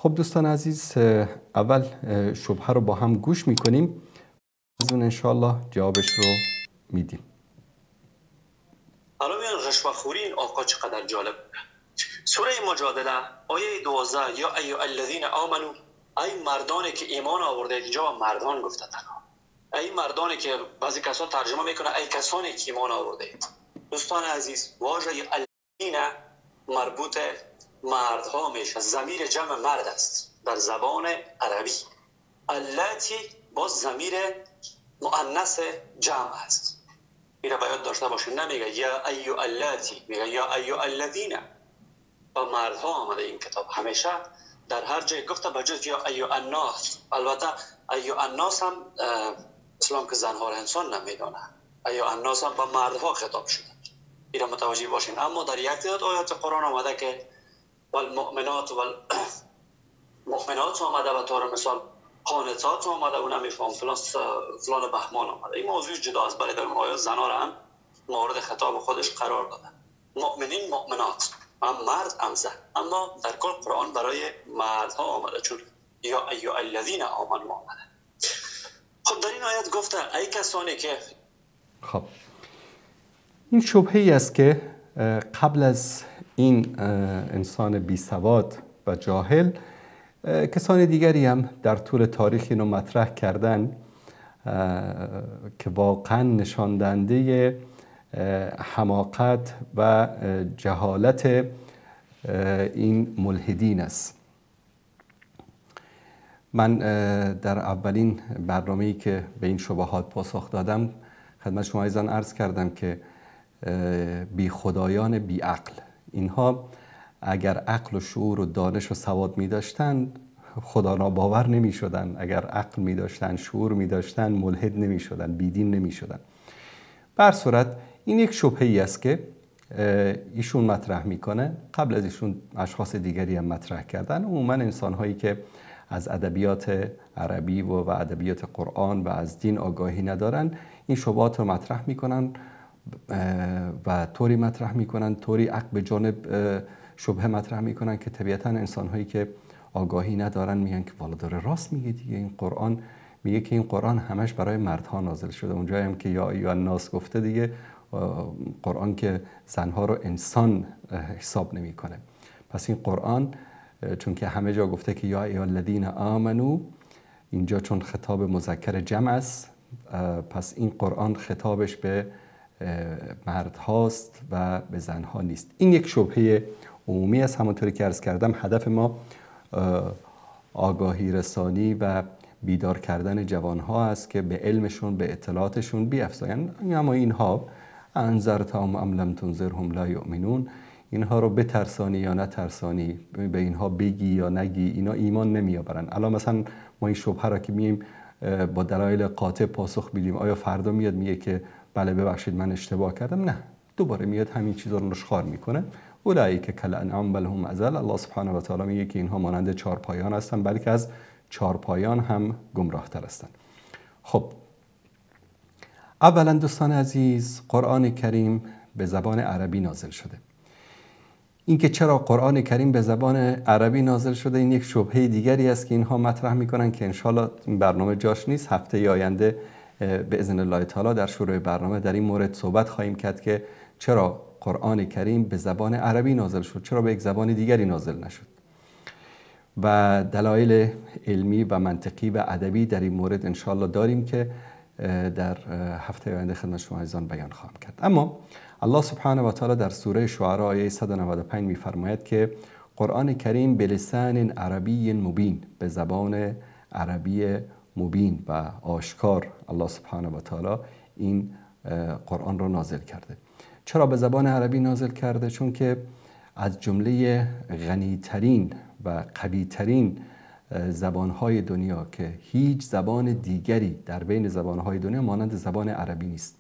خب دوستان عزیز، اول شبهه رو با هم گوش میکنیم، از اون انشالله جوابش رو میدیم. حالا میان رشوه‌خوری این آقا چقدر جالب. سوره مجادله آیه 12، یا ایها الذین آمنو، ای مردانی که ایمان آورده. اینجا مردان گفته تنها، ای مردانی که بعضی کسا ترجمه میکنه ای کسانی که ایمان آورده اید. دوستان عزیز، واژه الذین مربوط مردها میشه، ضمیر جمع مرد است در زبان عربی. اللاتی باز ضمیر مؤنث جمع است. این را باید داشته باشیم. نمیگه یا ایو اللاتی، میگه یا ایو الذین. با مردها آمده این کتاب همیشه در هر جای گفته بجز یا ایو الناس. البته ایو الناس هم اسلام که زنها را انسان نمیدانه، ایو الناس هم با مردها خطاب شده. این را متوجه باشین. اما در یک تعداد آیات قرآن آمده که والمؤمنات والمؤمنات آمده و طور مثال قانتات آمده و نمیفهم فلان فلان بهمان آمده. این موضوع جدا است. برای در اون آیات زنها را هم مورد خطاب خودش قرار داده. مؤمنین مؤمنات، هم مرد هم زن. اما در کل قرآن برای مردها آمده، چون یا ایها الذین آمنوا آمده. خب در این آیت گفته ای کسانی که خب این شبهه ای است که قبل از این انسان بی سواد و جاهل کسان دیگری هم در طول تاریخ اینو مطرح کردن که واقعا نشان دهنده حماقت و جهالت این ملحدین است. من در اولین برنامه‌ای که به این شبهات پاسخ دادم خدمت شما عزیزان عرض کردم که بی خدایان بی عقل، اینها اگر عقل و شعور و دانش و سواد می داشتن خدا ناباور نمی شدن، اگر عقل می داشتن شعور می داشتن ملحد نمی شدن، بیدین نمی شدن. بر صورت این یک شبهه ای است که ایشون مطرح میکنه. قبل از ایشون اشخاص دیگری هم مطرح کردن. عموما انسان هایی که از ادبیات عربی و ادبیات قرآن و از دین آگاهی ندارن این شبهات رو مطرح میکنن و طوری مطرح میکنن، طوری عقل به جانب شبهه مطرح میکنن که طبیعتا انسان هایی که آگاهی ندارن میگن که والا داره راست میگه دیگه، این قرآن میگه که این قرآن همش برای مردها نازل شده. اونجایی هم که یا ایها الناس گفته دیگه، قرآن که زنها رو انسان حساب نمیکنه. پس این قرآن چون که همه جا گفته که یا ایها الذین آمنو، اینجا چون خطاب مذکر جمع است، پس این قرآن خطابش به مردهاست و به زنها نیست. این یک شبهه عمومی است. همانطوری که عرض کردم هدف ما آگاهی رسانی و بیدار کردن جوانها است که به علمشون، به اطلاعاتشون بیافزایند. اما اینها انذرتهم ام لم تنذرهم لا یؤمنون، اینها رو بترسانی یا نترسانی، به اینها بگی یا نگی، اینا ایمان نمیآورن. الان مثلا ما این شبهه را که میایم با دلایل قاطع پاسخ میدیم، آیا فردا میاد میگه که بله ببخشید من اشتباه کردم؟ نه، دوباره میاد همین چیزا رو نشخوار میکنه. اولئک کالانعام بل هم اضل. الله سبحانه و تعالی میگه که اینها مانند چارپایان هستن، بلکه از چارپایان هم گمراه تر هستند. خب اولا دوستان عزیز، قرآن کریم به زبان عربی نازل شده. اینکه چرا قرآن کریم به زبان عربی نازل شده این یک شبهه دیگری است که اینها مطرح میکنن که انشالله این برنامه جاش نیست. هفته آینده به اذن الله تعالی در شروع برنامه در این مورد صحبت خواهیم کرد که چرا قرآن کریم به زبان عربی نازل شد، چرا به یک زبان دیگری نازل نشد، و دلایل علمی و منطقی و ادبی در این مورد انشالله داریم که در هفته آینده خدمت شما عزیزان بیان خواهم کرد. اما الله سبحانه و تعالی در سوره شعراء آیه 195 می‌فرماید که قرآن کریم به لسان عربی مبین، به زبان عربی مبین و آشکار الله سبحانه و تعالی این قرآن را نازل کرده. چرا به زبان عربی نازل کرده؟ چون که از جمله غنی‌ترین و قوی‌ترین زبان‌های دنیا که هیچ زبان دیگری در بین زبان‌های دنیا مانند زبان عربی نیست.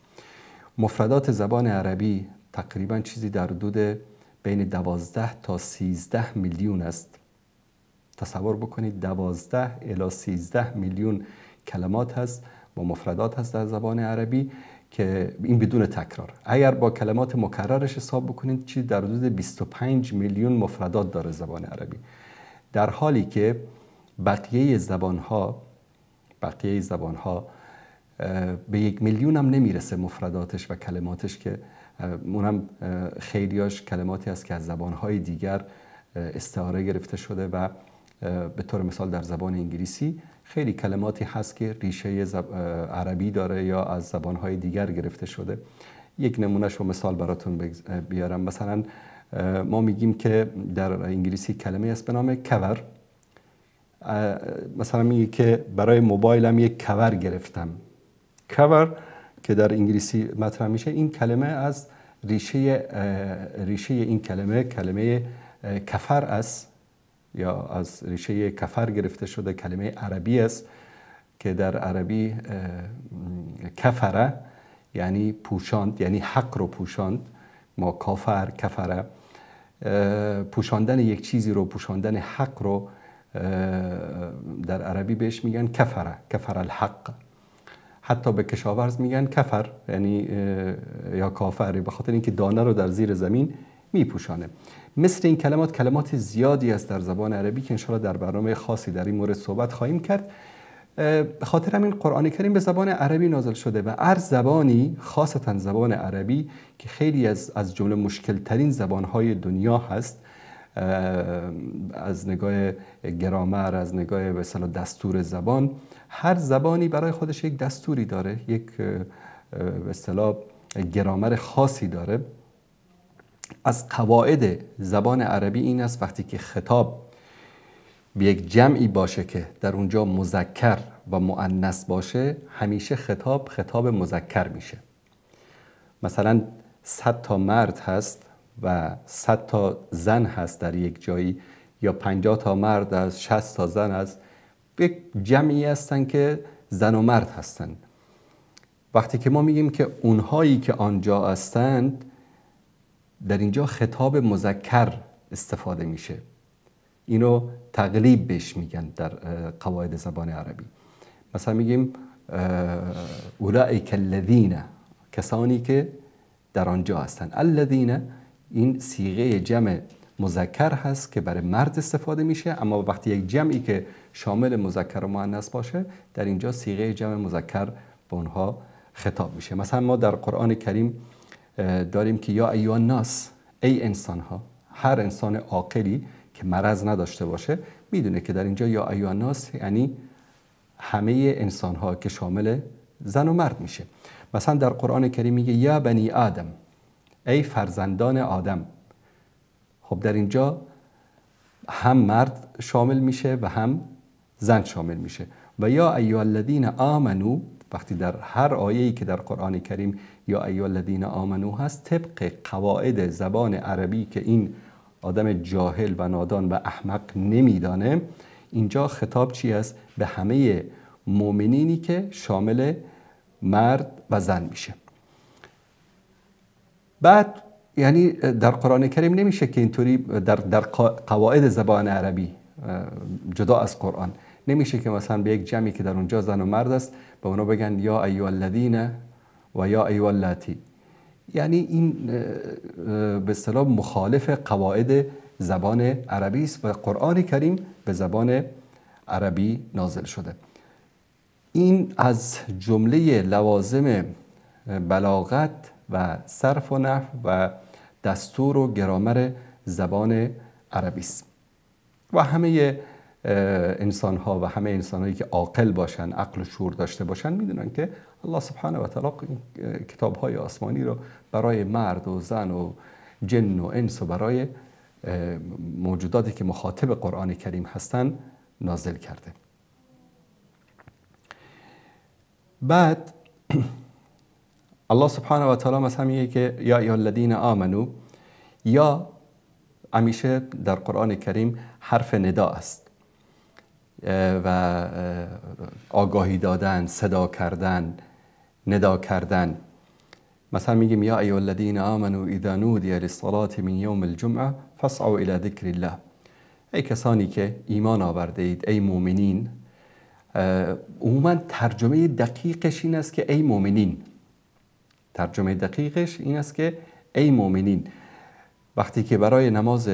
مفردات زبان عربی تقریباً چیزی در حدود بین 12 تا 13 میلیون است. تصور بکنید 12 الی 13 میلیون کلمات هست با مفردات هست در زبان عربی که این بدون تکرار. اگر با کلمات مکررش حساب بکنید چیزی در حدود 25 میلیون مفردات داره زبان عربی. در حالی که بقیه زبانها به 1 میلیون هم نمیرسه مفرداتش و کلماتش، که اونم خیلیاش کلماتی است که از زبانهای دیگر استعاره گرفته شده و به طور مثال در زبان انگلیسی خیلی کلماتی هست که ریشه عربی داره یا از زبانهای دیگر گرفته شده. یک نمونهش رو مثال براتون بیارم. مثلا ما میگیم که در انگلیسی کلمه است به نام کور. مثلا میگه که برای موبایلم یک کور گرفتم. کور که در انگلیسی مطرح میشه، این کلمه از ریشه این کلمه کفر است، یا از ریشه کفر گرفته شده، کلمه عربی است که در عربی کفره یعنی پوشاند، یعنی حق رو پوشاند. ما کافر، کفره، پوشاندن یک چیزی رو، پوشاندن حق رو در عربی بهش میگن کفره، کفر الحق. حتی به کشاورز میگن کفر، یعنی یا کافر، به خاطر اینکه دانه رو در زیر زمین میپوشانه. مثل این کلمات، کلمات زیادی است در زبان عربی که انشاءالله در برنامه خاصی در این مورد صحبت خواهیم کرد. به خاطر همین قرآن کریم به زبان عربی نازل شده و هر زبانی، خاصتا زبان عربی که خیلی از جمله مشکل ترین زبانهای دنیا هست، از نگاه گرامر، از نگاه به اصطلاح دستور زبان، هر زبانی برای خودش یک دستوری داره، یک به اصطلاح گرامر خاصی داره. از قواعد زبان عربی این است وقتی که خطاب به یک جمعی باشه که در اونجا مذکر و مؤنث باشه، همیشه خطاب مذکر میشه. مثلا 100 تا مرد هست و 100 تا زن هست در یک جایی، یا 50 تا مرد هست، 60 تا زن هست، یک جمعی هستن که زن و مرد هستن. وقتی که ما میگیم که اونهایی که آنجا هستند، در اینجا خطاب مذکر استفاده میشه. اینو تقلیب بهش میگن در قواعد زبان عربی. مثلا میگیم اولئک الذین، کسانی که در آنجا هستند. الذین این صیغه جمع مذکر هست که برای مرد استفاده میشه، اما وقتی یک جمعی که شامل مذکر و مؤنث باشه، در اینجا صیغه جمع مذکر به اونها خطاب میشه. مثلا ما در قرآن کریم داریم که یا ایها الناس، ای انسان ها. هر انسان عاقلی که مرض نداشته باشه میدونه که در اینجا یا ایها الناس یعنی همه انسان ها که شامل زن و مرد میشه. مثلا در قرآن کریم میگه یا بنی آدم، ای فرزندان آدم. خب در اینجا هم مرد شامل میشه و هم زن شامل میشه. و یا ایها الذین آمنو، وقتی در هر آیه‌ای که در قرآن کریم یا ایها الذین آمنو هست، طبق قواعد زبان عربی که این آدم جاهل و نادان و احمق نمیدانه، اینجا خطاب چی است؟ به همه مؤمنینی که شامل مرد و زن میشه. بعد یعنی در قرآن کریم نمیشه که اینطوری در قواعد زبان عربی جدا از قرآن نمیشه که مثلا به یک جمعی که در اونجا زن و مرد است به اونا بگن یا ایها الذین و یا ایها اللاتی. یعنی این به اصطلاح مخالف قواعد زبان عربی است و قرآن کریم به زبان عربی نازل شده. این از جمله لوازم بلاغت و صرف و نحو و دستور و گرامر زبان عربی است. و همه انسان ها و همه انسان هایی که عاقل باشن، عقل و شعور داشته باشن، میدونن که الله سبحانه و تعالی کتاب های آسمانی رو برای مرد و زن و جن و انس و برای موجوداتی که مخاطب قرآن کریم هستن نازل کرده. بعد الله سبحانه و تعالی مثلا میگه که یا ایها الذین آمنو، یا همیشه در قرآن کریم حرف ندا است و آگاهی دادن، صدا کردن، ندا کردن. مثلا میگیم یا ایها الذین آمنوا اذا نودی للصلاة من یوم الجمعه فاسعوا الی ذکر الله. ای کسانی که ایمان آورده اید، ای مؤمنین. عموما ترجمه دقیقش این است که ای مؤمنین. ترجمه دقیقش این است که ای مؤمنین. وقتی که برای نماز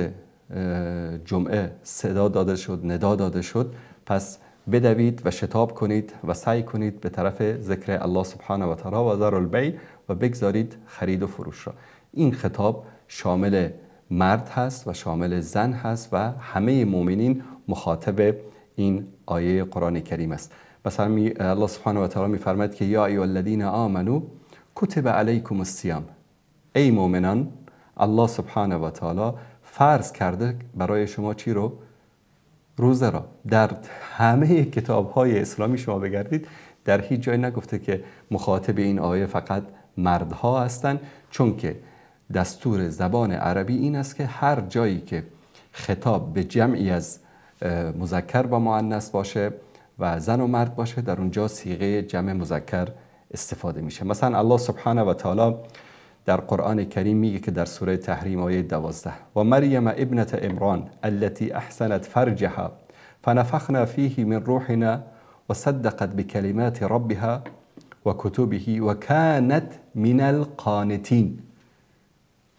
جمعه صدا داده شد، ندا داده شد، پس بدوید و شتاب کنید و سعی کنید به طرف ذکر الله سبحانه و تعالی و ذروا البیع و بگذارید خرید و فروش را. این خطاب شامل مرد هست و شامل زن هست و همه مؤمنین مخاطب این آیه قرآن کریم است. مثلا الله سبحانه و تعالی می‌فرماید که یا ایها الذین آمنوا کتب علیکم الصیام، ای مؤمنان الله سبحانه و تعالی فرض کرده برای شما چی رو؟ روزه را. در همه کتاب های اسلامی شما بگردید در هیچ جای نگفته که مخاطب این آیه فقط مردها هستند، چون که دستور زبان عربی این است که هر جایی که خطاب به جمعی از مذکر و مؤنث باشه و زن و مرد باشه در اونجا صیغه جمع مذکر استفاده میشه. مثلا الله سبحانه و تعالی در قرآن کریم میگه که در سوره تحریم آیه 12 و مریم ابنة عمران التي احسنت فرجها فنفخنا فیه من روحنا وصدقت بکلمات ربها وكتبه وكانت من القانتین.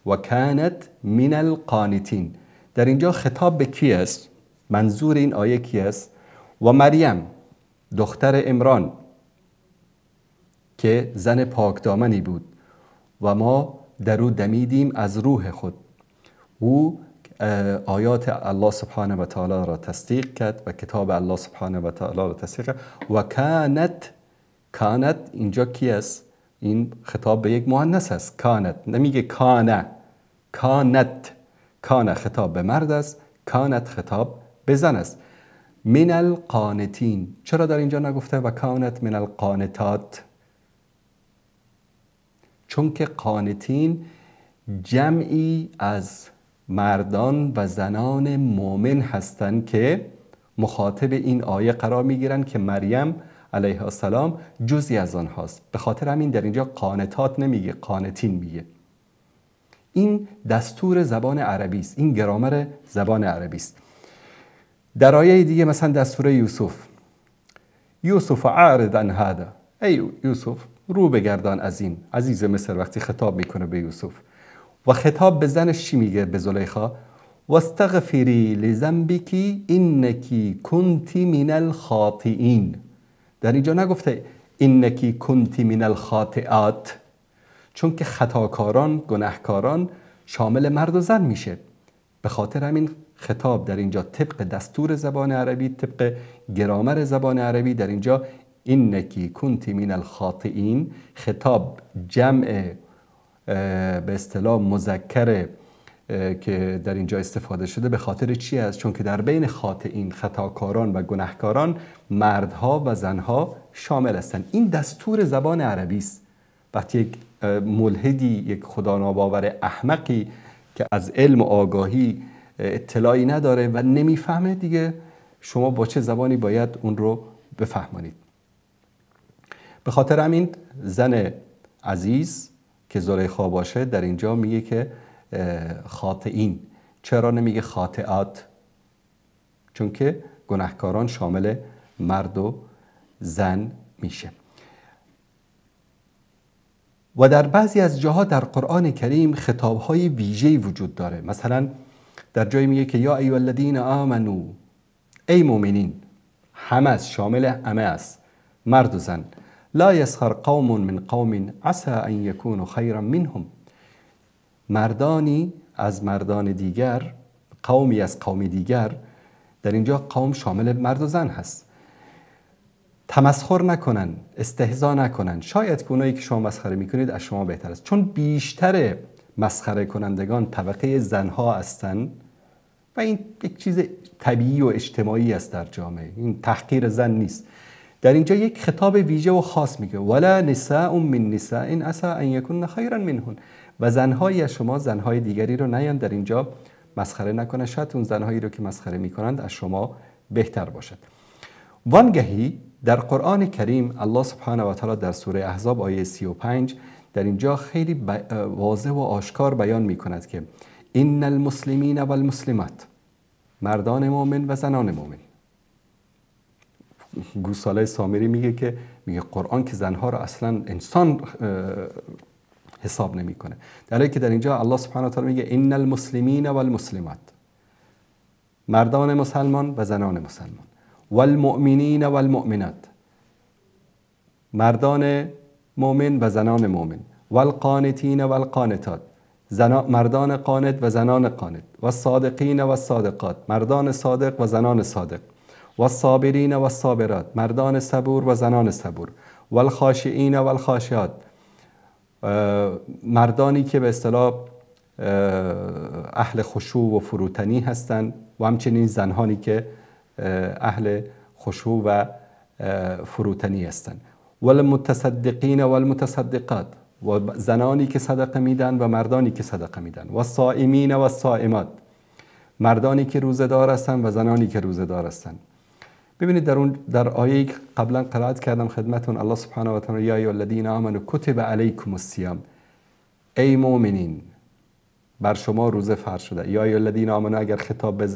وكانت من القانتین. در اینجا خطاب به کی است؟ منظور این آیه کی است؟ و مریم دختر عمران که زن پاکدامنی بود و ما در او دمیدیم از روح خود. او آیات الله سبحانه و تعالی را تصدیق کرد و کتاب الله سبحانه و تعالی را تصدیق کرد. و کانت، کانت اینجا کی است؟ این خطاب به یک مؤنث است. کانت نمیگه کانه، کانت. کانه خطاب به مرد است، کانت خطاب به زن است. من القانتین. چرا در اینجا نگفته و کانت من القانتات؟ چون که قانتین جمعی از مردان و زنان مؤمن هستند که مخاطب این آیه قرار میگیرن که مریم علیه السلام جزئی از آنهاست. به خاطر همین در اینجا قانتات نمیگه، قانتین میگه. این دستور زبان عربی است، این گرامر زبان عربی است. در آیه دیگه مثلا در سوره یوسف، یوسف اعرض عن هذا، ای یوسف رو بگردان از این. عزیز مصر وقتی خطاب میکنه به یوسف و خطاب به زنش چی میگه؟ به زلیخا، واستغفری لذنبک انک کنت من الخاطئین. در اینجا نگفته انک کنت من الخاطئات، چون که خطاکاران، گناهکاران شامل مرد و زن میشه. به خاطر همین خطاب در اینجا طبق دستور زبان عربی، طبق گرامر زبان عربی در اینجا انکی کنت من الخاطئین، خطاب جمع به اصطلاح مذکر که در اینجا استفاده شده به خاطر چی است؟ چون که در بین خاطئین، خطاکاران و گناهکاران مردها و زنها شامل هستند. این دستور زبان عربی است. وقتی یک ملحدی، یک خدا ناباور احمقی که از علم و آگاهی اطلاعی نداره و نمیفهمه، دیگه شما با چه زبانی باید اون رو بفهمانید؟ به خاطر همین زن عزیز که زلیخا باشه در اینجا میگه که خاطئین. چرا نمیگه خاطئات؟ چون که گناهکاران شامل مرد و زن میشه. و در بعضی از جاها در قرآن کریم خطابهای ویژه‌ای وجود داره. مثلا در جایی میگه که یا ایها الذین آمنو، ای مؤمنین، همه است، شامل همه است، مرد و زن. لا یسخر قوم من قوم عسى ان یکونوا خیرا منهم. مردانی از مردان دیگر، قومی از قوم دیگر، در اینجا قوم شامل مرد و زن هست. تمسخر نکنن، استهزا نکنن. شاید که اونایی که شما مسخره میکنید از شما بهتر است، چون بیشتر مسخره کنندگان طبقه زنها هستند و این یک چیز طبیعی و اجتماعی است در جامعه، این تحقیر زن نیست. در اینجا یک خطاب ویژه و خاص میگه ولا نساء من نساء عسى ان یکن خیرا منهن، و زنهای از شما زنهای دیگری رو نیان در اینجا مسخره نکنه، شاید اون زنهایی رو که مسخره میکنند از شما بهتر باشد. وانگهی در قرآن کریم الله سبحانه و تعالی در سوره احزاب آیه 35 در اینجا خیلی واضح و آشکار بیان میکند که ان المسلمین والمسلمات، مردان مؤمن و زنان مؤمن. گوساله سامری میگه که میگه قرآن که زنها را اصلا انسان حساب نمیکنه، در حالی که در اینجا الله سبحانه و تعالی میگه ان المسلمین والمسلمات، مردان مسلمان و زنان مسلمان، والمؤمنین والمؤمنات، مردان مؤمن و زنان مؤمن، والقانتین والقانتات، مردان قانت و زنان قانت، والصادقین والصادقات، مردان صادق و زنان صادق، والصابرین والصابرات، مردان صبور و زنان صبور، والخاشعین والخاشعات، مردانی که به اصطلاح اهل خشوع و فروتنی هستند و همچنین زنانی که اهل خشوع و فروتنی هستند، والمتصدقین والمتصدقات، و زنانی که صدقه میدن و مردانی که صدقه میدن، و الصائمین و الصائمات، مردانی که روزه‌دار هستند و زنانی که روزه‌دار هستند. ببینید در آیه قبلا قرائت کردم خدمتون، الله سبحانه و تعالی یا ایها الذین آمنوا کتب علیکم الصیام، ای مؤمنین بر شما روزه فرض شده. یا ایها الذین آمنوا اگر خطاب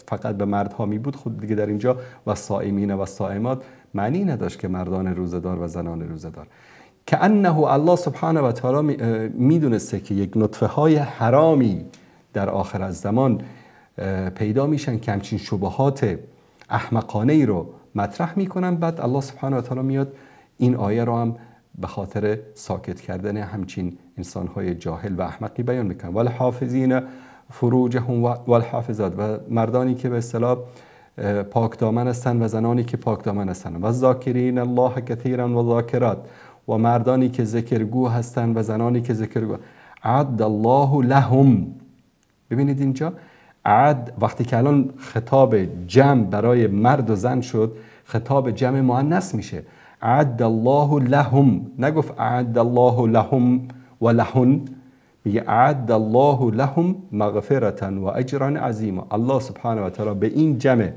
فقط به مردها می بود، خود دیگه در اینجا و صائمین و صائمات معنی نداشت که مردان روزه‌دار و زنان روزه‌دار. که انه الله سبحانه و تعالی میدونسته که یک نطفه های حرامی در آخر از زمان پیدا میشن که همچین شبهات احمقانه ای رو مطرح میکنن. بعد الله سبحانه و تعالی میاد این آیه رو هم به خاطر ساکت کردن همچین انسانهای جاهل و احمقی بیان میکنن. والحافظین فروجهم والحافظات، و مردانی که به اصطلاح پاک دامن هستند و زنانی که پاک دامن هستند، و ذاکرین الله کثیرا و ذاکرات، و مردانی که ذکرگو هستند و زنانی که ذکرگو. عد الله لهم، ببینید اینجا عد وقتی که الان خطاب جمع برای مرد و زن شد، خطاب جمع مؤنث میشه. عد الله لهم، نگفت عد الله لهم و لهن، میگه عد الله لهم مغفرة و اجرا عظیما. الله سبحانه و تعالی به این جمع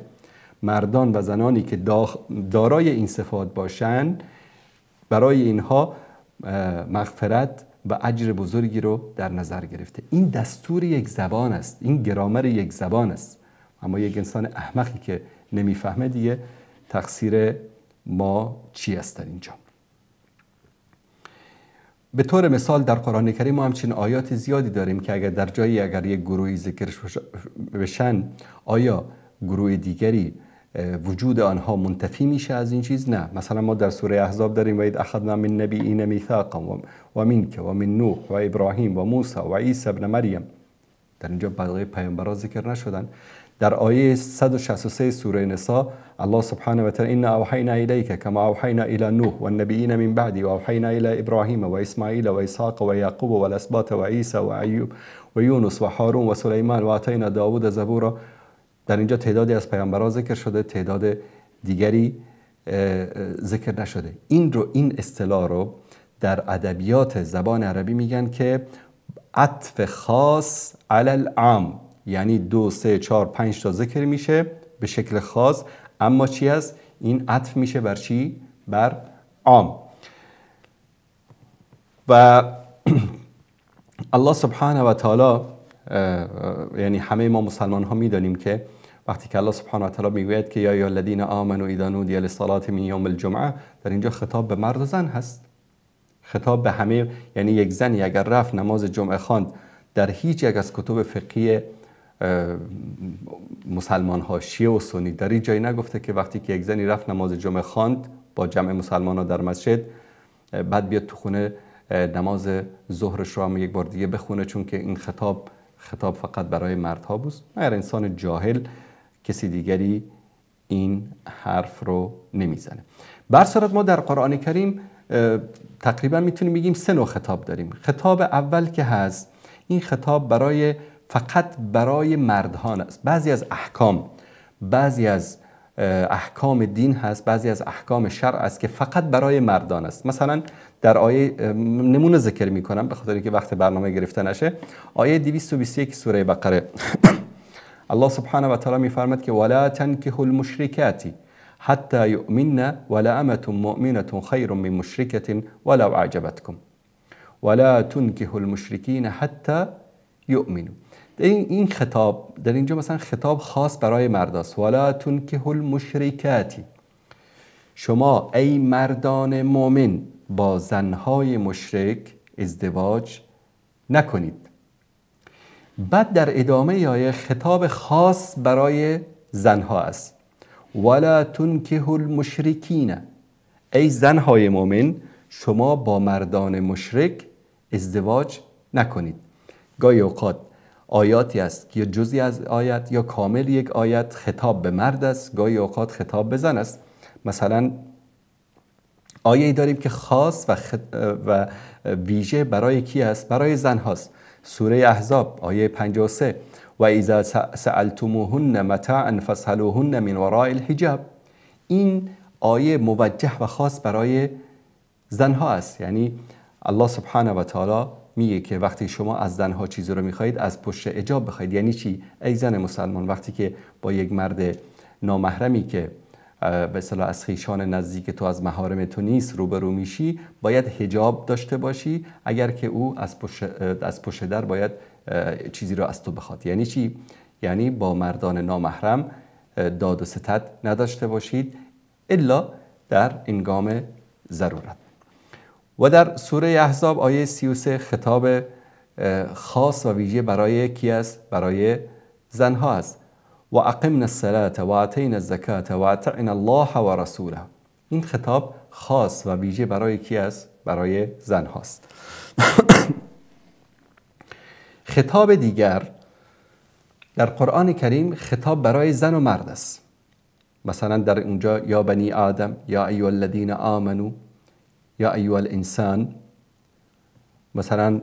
مردان و زنانی که دارای این صفات باشند، برای اینها مغفرت و اجر بزرگی رو در نظر گرفته. این دستور یک زبان است، این گرامر یک زبان است. اما یک انسان احمقی که نمیفهمه دیگه تقصیر ما چی است در اینجا. به طور مثال در قرآن کریم ما همچین آیات زیادی داریم که اگر در جایی اگر یک گروهی ذکر بشن، آیا گروه دیگری وجود آنها منتفی میشه از این چیز؟ نه. مثلا ما در سوره احزاب داریم و اذ اخذنا من نبیین میثاقا و منک و من نوح و ابراهیم و موسی و عیسی ابن مریم. در اینجا بقیه پیامبران ذکر نشدن. در آیه 163 سوره نساء الله سبحانه و تعالی انا اوحینا الیک کما اوحینا الی نوح والنبیین من بعدی و اوحینا الی ابراهیم و اسماعیل و اسحاق و یعقوب و الاسباط و عیسی و ایوب و یونس و هارون و سلیمان و آتینا داوود زبورا. در اینجا تعدادی از پیامبران ذکر شده، تعداد دیگری ذکر نشده. این اصطلاح رو در ادبیات زبان عربی میگن که عطف خاص علی العام، یعنی 2 3 4 5 تا ذکر میشه به شکل خاص، اما چی هست؟ این عطف میشه بر چی؟ بر عام. و الله سبحانه و تعالی، یعنی همه ما مسلمان ها میدانیم که وقتی که الله سبحانه و تعالی میگوید که یا ایها الذین آمنوا اذا نودی للصلاة من یوم الجمعه، در اینجا خطاب به مرد و زن هست، خطاب به همه. یعنی یک زنی اگر رفت نماز جمعه خواند، در هیچ یک از کتب فقهی مسلمان ها شیعه و سنی در هیچ جایی نگفته که وقتی که یک زنی رفت نماز جمعه خواند با جمع مسلمان ها در مسجد، بعد بیاد تو خونه نماز ظهرش رو هم یک بار دیگه بخونه، چون که این خطاب فقط برای مردها بود. مگر انسان جاهل، کسی دیگری این حرف رو نمیزنه. بر صورت ما در قرآن کریم تقریبا میتونیم بگیم سه نوع خطاب داریم. خطاب اول که هست، این خطاب برای فقط برای مردان است. بعضی از احکام، بعضی از احکام دین هست، بعضی از احکام شرع است که فقط برای مردان است. مثلا در آیه نمونه ذکر میکنم به خاطر اینکه وقت برنامه گرفته نشه، آیه 221 سوره بقره الله سبحانه و تعالی میفرماد که ولا تنکحوا المشرکات حتی یؤمن ولا امة مؤمنة خیر من مشرکة ولو اعجبتکم ولا تنکحوا المشرکین حتی یؤمنوا. این خطاب در اینجا مثلا خطاب خاص برای مرد است. ولا تنکحوا المشرکات، شما ای مردان مؤمن با زنهای مشرک ازدواج نکنید. بعد در ادامه آیه خطاب خاص برای زنها است. ولا تنکحوا المشرکین، ای زنهای مؤمن شما با مردان مشرک ازدواج نکنید. گاهی اوقات آیاتی است که جزئی از آیت یا کامل یک آیت خطاب به مرد است، گاهی اوقات خطاب به زن است. مثلا آیه‌ای داریم که خاص و ویژه برای کی است؟ برای زن هاست. سوره احزاب آیه 53، و اذا سألتموهن متاعا فاسألوهن من وراء الحجاب. این آیه موجه و خاص برای زنها است. یعنی الله سبحانه و تعالی میگه که وقتی شما از زنها چیزی رو میخواهید از پشت حجاب بخواید. یعنی چی؟ ای زن مسلمان وقتی که با یک مرد نامحرمی که به اصطلاح از خویشان نزدیک تو، از محارم تو نیست روبرو میشی، باید حجاب داشته باشی. اگر که او از پشت در باید چیزی رو از تو بخواد. یعنی چی؟ یعنی با مردان نامحرم داد و ستد نداشته باشید الا در هنگام ضرورت. و در سوره احزاب آیه 33 خطاب خاص و ویژه برای کی است؟ برای زنها است. و اقمنا الصلاة و آتینا الزکاة و اطعنا الله و رسوله. این خطاب خاص و ویژه برای کی است؟ برای زن هاست. خطاب دیگر در قرآن کریم خطاب برای زن و مرد است. مثلا در اونجا یا بنی آدم، یا ایها الذین آمنو، یا ایها الانسان. مثلا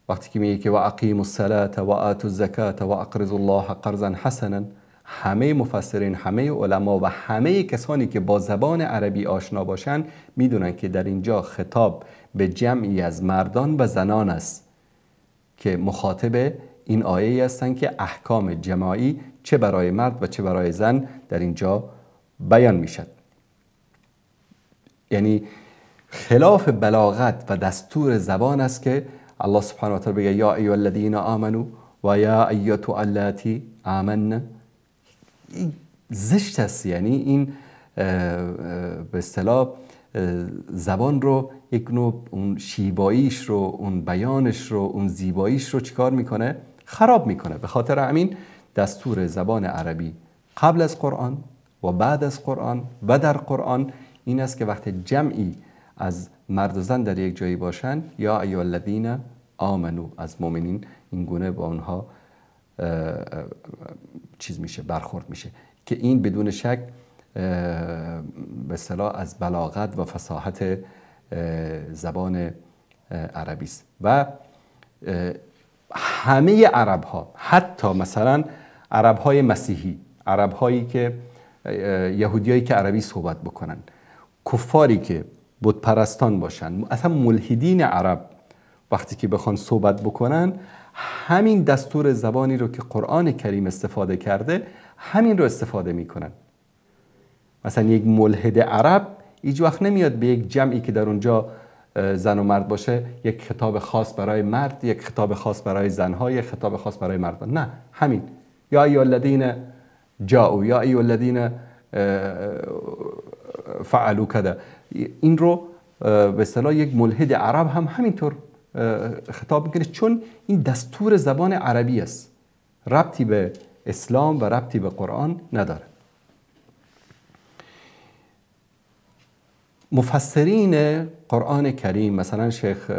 وقتی که میگه که و اقیموا الصلاة و آتوا الزکاة و اقرضوا الله قرضا حسنا، همه مفسرین، همه علما و همه کسانی که با زبان عربی آشنا باشند میدونن که در اینجا خطاب به جمعی از مردان و زنان است که مخاطب این آیه هستند که احکام جماعی چه برای مرد و چه برای زن در اینجا بیان میشد. یعنی خلاف بلاغت و دستور زبان است که الله سبحانه و تعالی بگه یا ایها الذین آمنو و یا ایتها اللاتی آمن. زشت است. یعنی این به اصطلاح زبان رو یک نوع اون شیواییش رو، اون بیانش رو، اون زیباییش رو چیکار میکنه؟ خراب میکنه. به خاطر همین دستور زبان عربی قبل از قرآن و بعد از قرآن و در قرآن این است که وقتی جمعی از مرد و زن در یک جایی باشن، یا ایها الذین آمنو، از مؤمنین این گونه با آنها چیز میشه، برخورد میشه که این بدون شک به اصطلاح از بلاغت و فصاحت زبان عربی است. و همه عرب ها، حتی مثلا عرب های مسیحی، عرب هایی که یهودیایی که عربی صحبت بکنن، کفاری که بت پرستان باشن، اصلا ملحدین عرب وقتی که بخوان صحبت بکنن، همین دستور زبانی رو که قرآن کریم استفاده کرده همین رو استفاده میکنن. مثلا یک ملحد عرب هیچ وقت نمیاد به یک جمعی که در اونجا زن و مرد باشه یک خطاب خاص برای مرد، یک خطاب خاص برای زنها، یک خطاب خاص برای مردان. نه، همین یا ایها الذین جاءوا، یا ایها الذین فعلوا کذا. این رو به اصطلاح یک ملحد عرب هم همینطور خطاب میکنه، چون این دستور زبان عربی است، ربطی به اسلام و ربطی به قرآن نداره. مفسرین قرآن کریم مثلا شیخ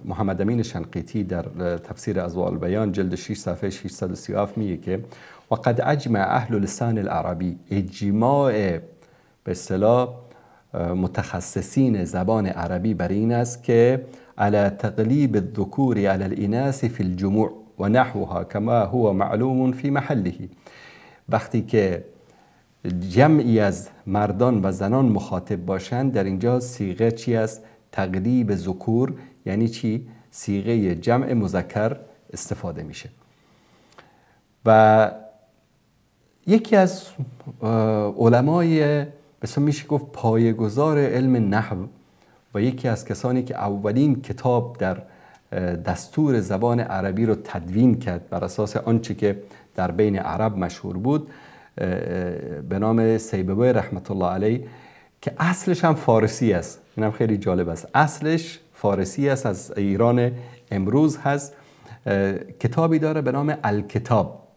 محمد امین شنقیطی در تفسیر اضواء البیان جلد 6 صفحه 637 میگه که وقد اجمع اهل لسان العربی، اجماع به اصطلاح متخصصین زبان عربی بر این است که على تقلیب الذکور على الاناث فی الجموع و نحوها کما هو معلوم فی محله. وقتی که جمعی از مردان و زنان مخاطب باشند، در اینجا صیغه چی است؟ تقلیب ذکور. یعنی چی؟ صیغه جمع مذکر استفاده میشه. و یکی از علمای مثلا میشه گفت پایه‌گذار علم نحو و یکی از کسانی که اولین کتاب در دستور زبان عربی رو تدوین کرد بر اساس آنچه که در بین عرب مشهور بود، به نام سیبوی رحمت الله علیه، که اصلش هم فارسی است. اینم خیلی جالب است، اصلش فارسی است، از ایران امروز هست کتابی داره به نام الکتاب،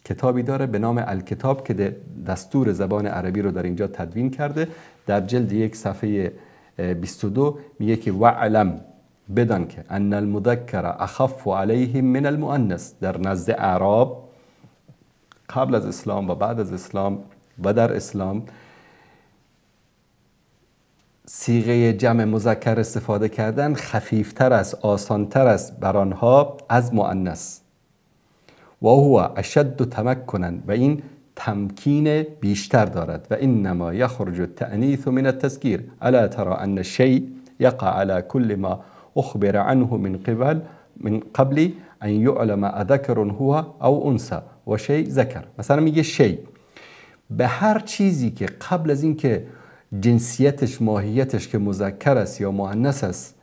کتابی داره به نام الکتاب که دستور زبان عربی رو در اینجا تدوین کرده. در جلد 1 صفحه 22 میگه که وعلم، بدان که ان المذکر اخف علیهم من المؤنث. در نزد اعراب قبل از اسلام و بعد از اسلام و در اسلام صیغه جمع مذکر استفاده کردن خفیفتر است، آسانتر است بر آنها از مؤنث. و هو اشد تمکنا، و این تمکین بیشتر دارد. و انما یخرج التأنیث من التذکیر الا ترى ان الشیء یقع على كل ما اخبر عنه من قبل ان يعلم اذکر هو او انثى و شیء ذکر. مثلا میگه شیء به هر چیزی که قبل از اینکه جنسیتش، ماهیتش که مذکر است یا مؤنث است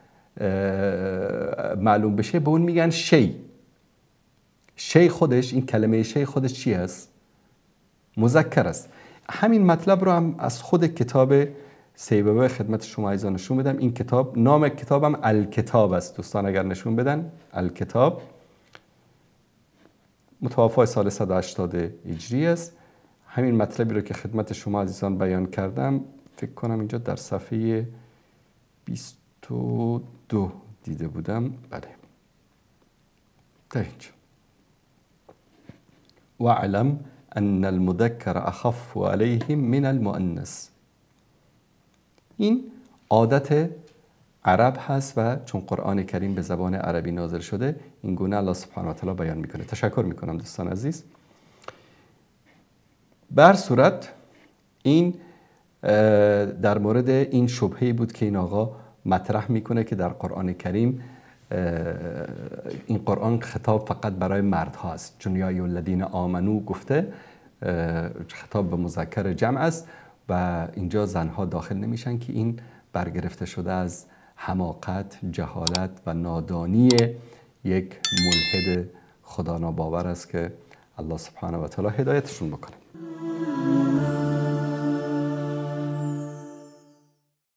معلوم بشه، به اون میگن شی. شی خودش، این کلمه شی خودش چی است؟ مذکر است. همین مطلب رو هم از خود کتاب سیبوه خدمت شما عزیزان نشون بدم. این کتاب، نام کتابم الکتاب است دوستان، اگر نشون بدن الکتاب، متوفای سال 180 هجری است. همین مطلبی رو که خدمت شما عزیزان بیان کردم، فکر کنم اینجا در صفحه 22 دیده بودم. بله، در اینجا واعلم ان المذکر اخف علیهم من المؤنث. این عادت عرب هست و چون قرآن کریم به زبان عربی نازل شده، این گونه الله سبحانه و تعالی بیان میکنه. تشکر میکنم دوستان عزیز. بر صورت این در مورد این شبهه‌ای بود که این آقا مطرح میکنه که در قرآن کریم این قرآن خطاب فقط برای مردها است، چون یا ایها الذین آمنو گفته، خطاب به مذکر جمع است و اینجا زنها داخل نمیشن، که این برگرفته شده از حماقت، جهالت و نادانی یک ملحد خدا ناباور است که الله سبحانه و تعالی هدایتشون بکنه.